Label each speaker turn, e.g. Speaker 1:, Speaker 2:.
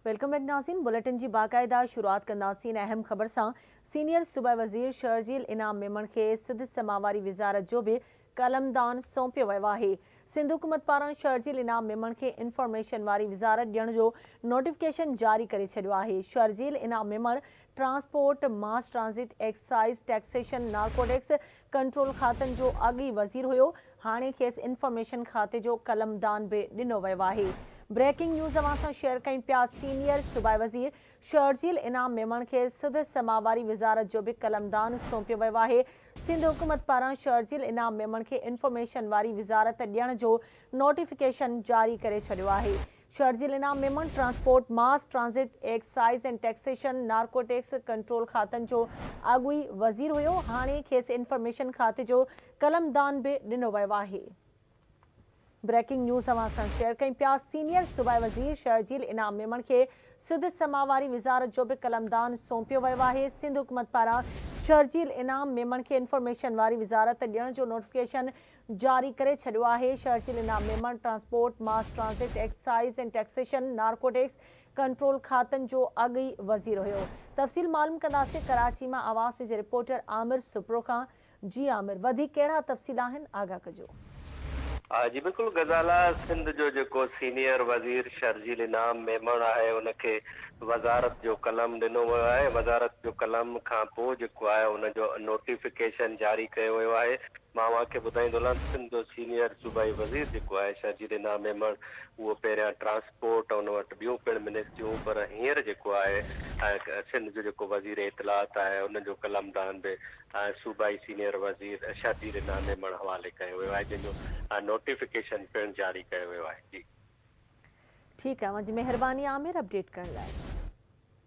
Speaker 1: Welcome back ناظرين bulletin جي باقاعده شروعات ڪنداسين اهم خبر سان سينيئر صوبائي وزير شرجيل انعام ميمڻ کي سڌ سماء واري وزارت جو به قلمدان سونپيو ويو آهي سنڌ حڪومت پاران شرجيل انعام ميمڻ کي انفارميشن واري وزارت ڏيڻ جو نوٽيفڪيشن جاري ڪري ڇڏيو آهي Sharjeel Inam Memon transport, mass transit, excise, taxation, narcotics control کاتن جو اڳ ئي وزير هيو، هاڻي کيس انفارميشن کاتي جو قلمدان به ڏنو ويو آهي. بريڪنگ نيوز اوهان سان شيئر ڪيون پيا سينيئر صوبائي وزير شرجيل انعام ميمڻ کي سڌ سماء واري وزارت جو به قلمدان سونپيو ويو آهي، سنڌ حڪومت پاران شرجيل انعام ميمڻ کي انفارميشن واري وزارت ڏيڻ جو نوٽيفڪيشن جاري ڪري ڇڏيو آهي. Sharjeel Inam Memon transport, mass transit, excise and taxation, narcotics control کاتن جو اڳ ئي وزير هيو، هاڻي کيس انفارميشن کاتي جو قلمدان به ڏنو ويو آهي. بريڪنگ نيوز اوهان سان شيئر ڪيون پيا، سينيئر صوبائي وزير شرجيل انعام ميمڻ کي سڌ سماء واري وزارت جو به قلمدان سونپيو ويو آهي، سنڌ حڪومت پاران شرجيل انعام ميمڻ کي انفارميشن واري وزارت ڏيڻ جو نوٽيفڪيشن جاري ڪري ڇڏيو آهي، Sharjeel Inam Memon transport, mass transit, excise and taxation, narcotics control کاتن جو اڳ ئي وزير هيو. تفصيل معلوم ڪنداسين ڪراچي مان آواز جي رپورٽر عامر سپرو کان، جي عامر وڌيڪ ڪهڙا تفصيل آهن آگاهه ڪجو.
Speaker 2: جي بلڪل غزالا سنڌ جو جيڪو سينيئر وزير شرجيل انعام ميمڻ آهي ان کي وزارت جو قلم ڏنو ويو آهي وزارت جو قلم کان پوء جيڪو آهي ان جو نوٽيفڪيشن جاري ڪيو ويو آهي مان اوهان کي ٻڌائيندو هلان ته سنڌ جو سينيئر صوبائي وزير جيڪو آهي شرجيل انعام ميمڻ اهو پهريان ٽرانسپورٽ ان وٽ ٻيون پڻ منسٽريون پر هينئر جيڪو آهي سنڌ جو جيڪو وزير اطلاعات آهي ان جو قلمدان به صوبائي سينيئر وزير شرجيل انعام ميمڻ حوالي ڪيو ويو آهي جنهن جو نوٽيفڪيشن پڻ جاري ڪيو ويو آهي جي.
Speaker 1: ٺيڪ آهي اوهان جي مهرباني عامر اپڊيٽ ڪرڻ لاء.